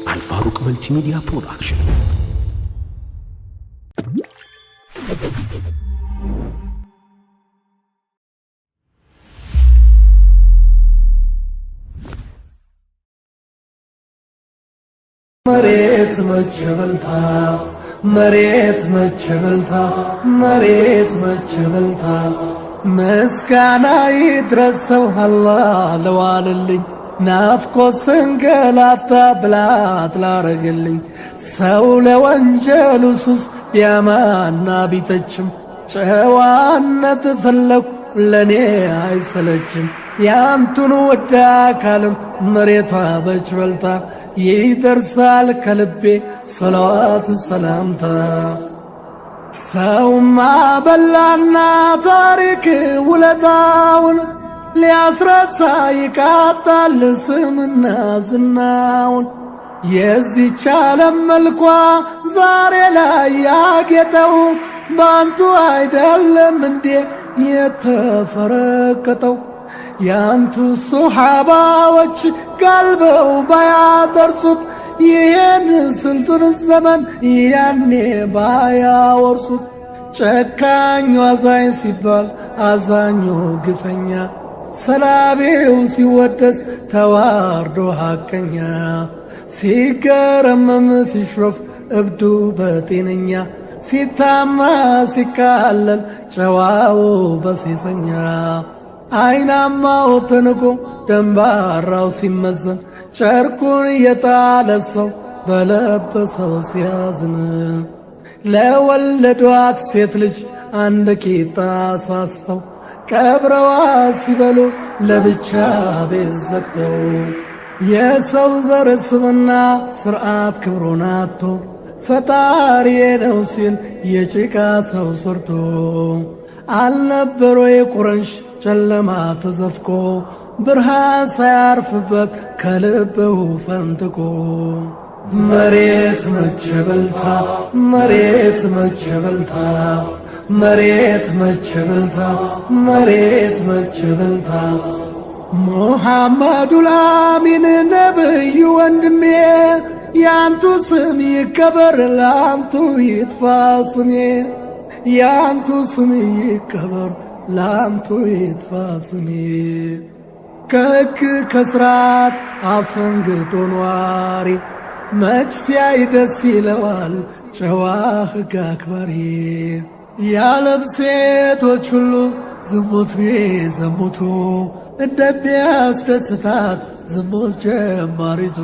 Al-Faruq Multimedia Production. መሬት መች በልታ፣ መሬት መች በልታ፣ መሬት መች በልታ። ምስጋና ይድረሰው አላህ ለዋለልኝ፣ ናፍቆ ስንገላታ ብላት ላረግልኝ። ሰው ለወንጀሉ ሱስ ቢያማና ቢተችም፣ ጨዋነት ፈለኩ ለኔ አይሰለችም። ያንቱን ወዳ አካልም መሬቷ በች በልታ፣ ይደርሳል ከልቤ ሰለዋት ሰላምታ። ሰውማ በላና ታሪክ ውለታውን ሊያስረሳ ይቃጣል ስምና ዝናውን። የዚች ዓለም መልኳ ዛሬ ላይ ያጌጠው ባንቱ አይደለም እንዴ የተፈረቀጠው? ያንቱ ሱሓባዎች ጋልበው ባያደርሱት፣ ይህን ስልጡን ዘመን ያኔ ባያወርሱት። ጨካኙ አዛኝ ሲባል አዛኙ ግፈኛ፣ ሰላቢው ሲወደስ ተዋርዶ ሐቀኛ፣ ሲገረመም ሲሾፍ እብዱ በጤነኛ፣ ሲታማ ሲካለል ጨዋው በሴሰኛ፣ አይናማው ተንቆ ደንባራው ሲመዘን፣ ጨርቁን የጣለ ሰው በለበሰው ሲያዝን፣ ለወለዷት ሴት ልጅ አንድ ቂጣ ሳስተው ቀብረዋ ሲበሉ ለብቻ ቤት ዘግተው፣ የሰው ዘር ስምና ስርዓት ክብሩን አጥቶ ፈጣሪ ነው ሲል የጭቃ ሰው ሰርቶ፣ አልነበረ የቁረንሽ ጨለማ ተዘፍቆ ብርሃን ሳያርፍበት ከልብው ፈንጥቆ። መሬት መች በልታ፣ መሬት መች በልታ፣ መሬት መች በልታ፣ መሬት መች በልታ። ሙሐመዱ ላሚን ነብዩ ወንድሜ፣ ያንቱ ስም ይከበር ላንቱ ይጥፋ ስሜ፣ ያንቱ ስም ይከበር ላንቱ ይጥፋ ስሜ። ከሕግ ከስርዓት አፈንግጦ ኗሪ መች ሲያይ ደስ ይለዋል ጨዋ ሕግ አክባሪ። የዓለም ሴቶች ሁሉ ዝሙት ቢዘሙቱ እንደሚያስደስታት ዝሙት ጀማሪቱ፣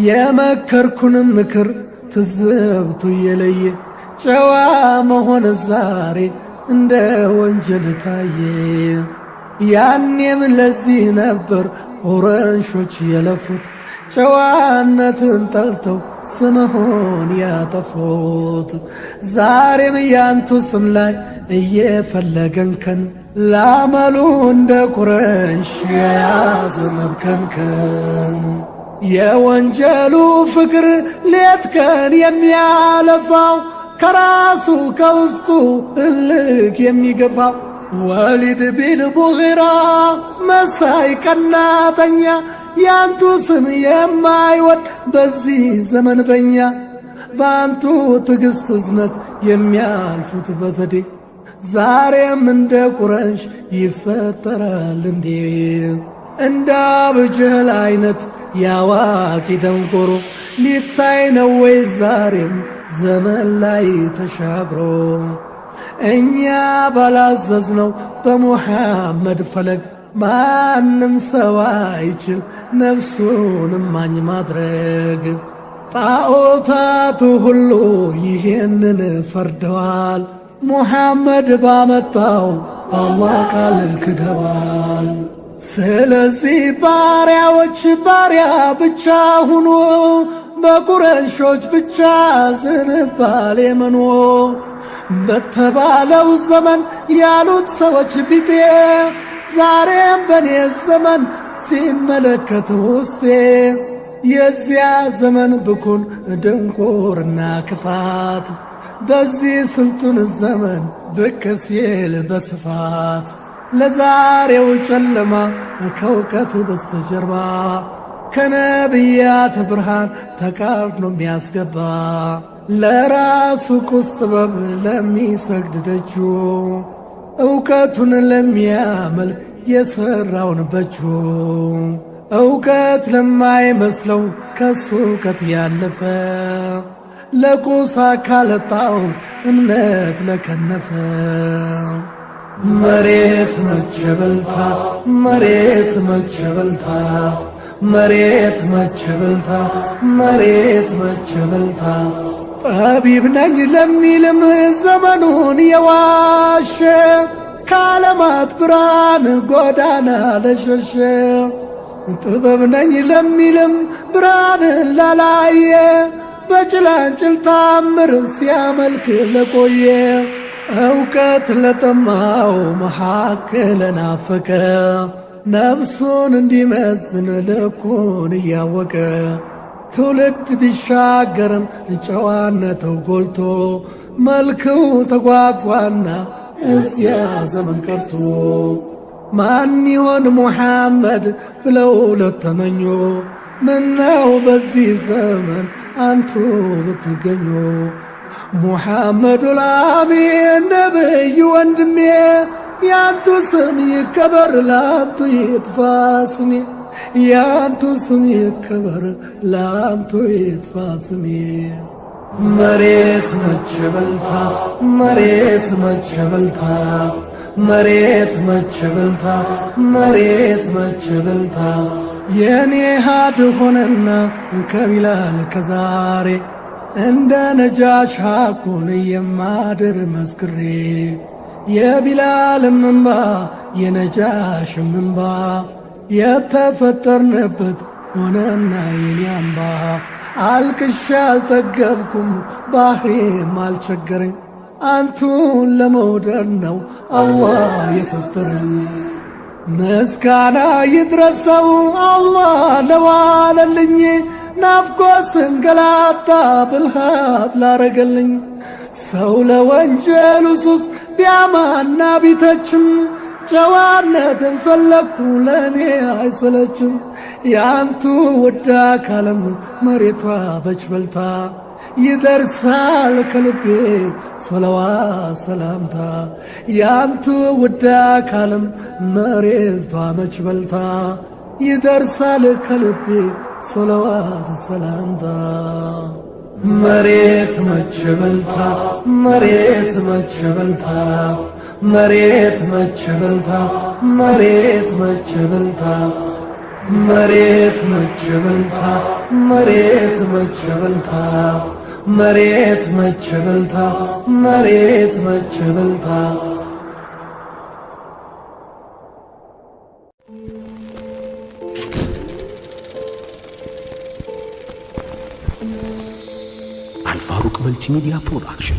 የመከርኩንም ምክር ትዝብቱ እየለየ ጨዋ መሆን ዛሬ እንደ ወንጀል ታየ። ያኔም ለዚህ ነበር ቁረንሾች የለፉት፣ ጨዋነትን ጠልተው ስምሆን ያጠፉት። ዛሬም ያንቱ ስም ላይ እየፈለገንከን ላመሉ እንደ ቁረንሽ የያዘ መብከንከን፣ የወንጀሉ ፍቅር ሌት ቀን የሚያለፋው ከራሱ ከውስጡ እልክ የሚገፋው፣ ወሊድ ቢን ሙጊራ መሳይ ቀናተኛ፣ ያንቱ ስም የማይወድ በዚህ ዘመን በኛ፣ በአንቱ ትዕግስት እዝነት የሚያልፉት በዘዴ ዛሬም እንደ ቁረንሽ ይፈጠራል እንዴ? እንደ አብጀህል አይነት ያዋቂ ደንቆሮ ሊታይ ነው ወይ ዛሬም ዘመን ላይ ተሻግሮ? እኛ ባላዘዝነው በሙሐመድ ፈለግ ማንም ሰው አይችል ነፍሱን ማኝ ማድረግ። ጣዖታቱ ሁሉ ይህንን ፈርደዋል። ሙሐመድ ባመጣው በአላህ ቃል ክደዋል። ስለዚህ ባሪያዎች ባሪያ ብቻ ሁኑ፣ በቁረንሾች ብቻ ዝንባሌ መኖ በተባለው ዘመን ያሉት ሰዎች ቢጤ፣ ዛሬም በኔ ዘመን ሲመለከት ውስጤ የዚያ ዘመን ብኩን ድንቁርና ክፋት በዚህ ስልጡን ዘመን ብቅ ሲል በስፋት። ለዛሬው ጨለማ ከእውቀት በስተጀርባ ከነቢያት ብርሃን ተቃርኖ የሚያስገባ ለራሱ ቁስ ጥበብ ለሚሰግድ ደጁ እውቀቱን ለሚያመልክ የሠራውን በጁ እውቀት ለማይመስለው ከሱ እውቀት ያለፈ ለቁስ አካለጣው እምነት ለከነፈ መሬት መቼ በልታ መሬት መቼ በልታ መሬት መቼ በልታ መሬት መቼ በልታ ጠቢብ ነኝ ለሚልም ዘመኑን የዋሸ ከዓለማት ብርሃን ጎዳና ለሸሸ ጥበብ ነኝ ለሚልም ብርሃንን ላላየ በጭላንጭል ታምር ሲያመልክ ለቆየ እውቀት ለጠማው መሐክ ለናፈቀ ነፍሱን እንዲመዝን ልኩን እያወቀ ትውልድ ቢሻገርም ጨዋነተው ጎልቶ መልክው ተጓጓና እዚያ ዘመን ቀርቶ ማን ይሆን ሙሐመድ ብለው ለተመኙ ምነው በዚህ ዘመን አንቱ ብትገኙ ሙሐመዱል አሚን ነብዩ ወንድሜ ያንቱ ስም ይከበር ላንቱ ይጥፋ ስሜ ያንቱ ስም ይከበር ላንቱ ይጥፋ ስሜ። መሬት መቼ በልታ መሬት መቼ በልታ መሬት መቼ በልታ መሬት መቼ በልታ የኔ ሃድ ሆነና ከቢላል ከዛሬ እንደ ነጃሽ ሐቁን የማድር መስክሬ የቢላልም እምባ የነጃሽም እምባ የተፈጠርንበት ሆነና የኔ አምባ አልቅሻ አልጠገብኩም ባህሬም አልቸገረኝ አንቱን ለመውደድ ነው አላህ የፈጠረኝ። ምስጋና ይድረሰው አላህ ለዋለልኝ ናፍቆ ስንገላታ ብልሃት ላረገልኝ ሰው ለወንጀሉ ሱስ ቢያማና ቢተችም ጨዋነትን ፈለግኩ ለእኔ አይሰለችም። ያንቱ ውዳ ካለም መሬቷ በች በልታ ይደርሳል ከልቤ ሶለዋ ሰላምታ ያንቱ ውዳ ካለም መሬቷ መች በልታ ይደርሳል ከልቤ ሶለዋት ሰላምታ። መሬት መች በልታ መሬት መች በልታ መሬት መች በልታ መሬት መች በልታ መሬት መች በልታ መሬት መች በልታ መሬት መች በልታ መሬት መች በልታ። አልፋሩቅ Multimedia Production.